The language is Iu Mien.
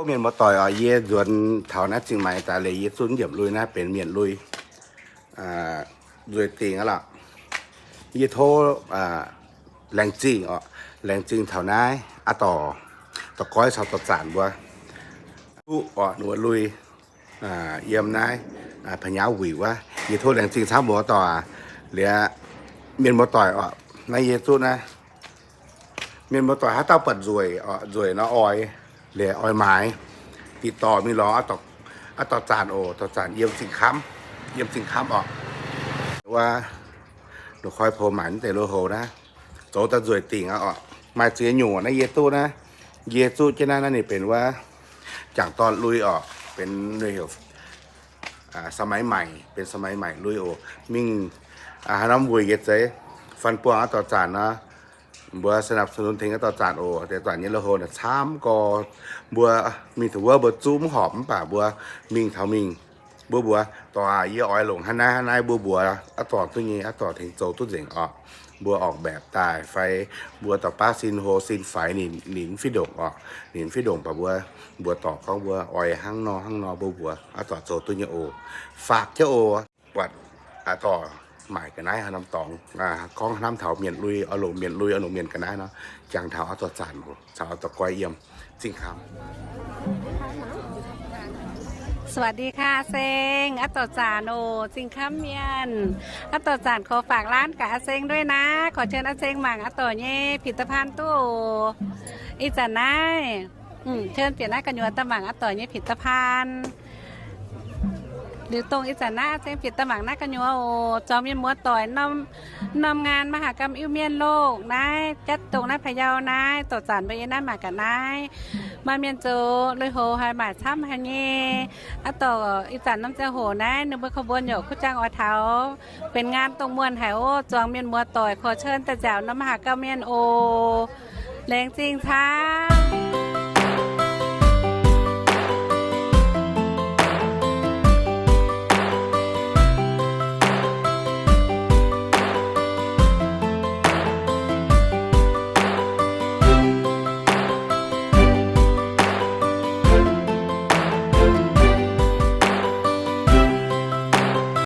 Mienh muoz-doic oc, yie nzuonx taux naaiv Zingh Maix daaih liuz, yie zunv yiemc lui naaiv benx mienh lui nzueic dingc aqv lorqc. Yie tov laengz zingh oc, laengz zingh taux naaiv aqv dorc, dorc Goiv caux dorc Zaanc mbuo duqv oc, ninh mbuo lui yiem naaiv pa'nyauv wuic wuov. Yie tov laengz zingh camv mbuo dorc aac. Liuz mienh muoz-doic oc, naaiv yie zuqv naaiv mienh muoz-doic haaix dauh buatc nzueic oc, nzueic nor oix, liuz oix maaiz, di dorh mingh lorz aqv dorc Zaanc oc. Dorc Zaanc yiem Zingh Kamv, yiem Zingh Kamv oc. Wuov, nduqc koi po maaic mv deix lui-houx naaiv, zoux daaih nzueic dingc aqv oc. Maaih ziex nyungc naaiv yie duqv naaiv, yie zuqv jienv naaiv, naaiv ninh benx wuov jangc dorn lui oc, benx lui-houx สมัยใหม่, benx สมัยใหม่ lui oc. Mingh haaix norm wuic yietc zeiz fun buangh aqv dorc Zaanc nor, mbuo สนับสนุน tengx aqv dorc Zaanc oc. Deix Zaanc nyei lui-houx naaic camv gorx, mbuo mingh taux wuov mbuo zuqv mv horpc mv baac mbuo mingh taux mingh, mbuo mbuox dorc aac, yie oix longc hnangv naaiv hnangv naaiv, mbuo mbuox aqv dorc duqv nyei, aqv dorc tengx zoux duqv nzengc oc. Mbuo ออกแบบ daaih fai mbuo dorh baav sin hlo sin faix ninh, ninh mv fih ndongc oc. Ninh mv fih ndongc baac mbuo mbuox dorc gorngv mbuo oix hnangv nor hnangv nor, mbuo mbuox aqv dorc zoux duqv nyei oc. Faaux jienv oc. Buatc aqv dorc maaic ga'naaiv haaix norm dorngx, gorngv hnamv taux mienh lui, oix longc mienh lui, oix longc mienh ga'naaiv nor, jangx taux aqv dorc Zaanc oc, caux aqv dorc Goiv yiem Zingh Kamv. สวัสดีค่ะ อาเซง aqv dorc Zaanc oc, Zingh Kamv mienh. Aqv dorc Zaanc ขอฝากร้าน gaax อาเซง ด้วยนะ, ขอเชิญ อาเซง mangc aqv dorc nyei ผลิตภัณฑ์ duqv oc. Ih zanc naaiv, เชิญ bieqc naaiv gu'nyuoz daaih mangc aqv dorc nyei ผลิตภัณฑ์. Liuz dongh ih zanc naaiv อาเซง bieqc daaih mangc naaiv gu'nyuoz oc. Zuangx mienh muoz-doic norm, norm งาน มหกรรม Iu-Mienh โลก naaiv, jatv dongh naaiv พะเยา naaiv, dorc Zaanc mbuo yiem naaiv mangc gaax naaiv. Maaih mienh zoux lui-houx haic, maaic camv haic nyei. Aqv dorc ih zanc norm ziangh hoc naaiv ninh mbuo ขบวน yaac kuv jang oix taux, benx งาน dongh muonh haic oc. Zuangx mienh muoz-doic ขอเชิญ daaih nziaauc norm มหกรรม Iu-Mienh oc. Laengz zingh camv.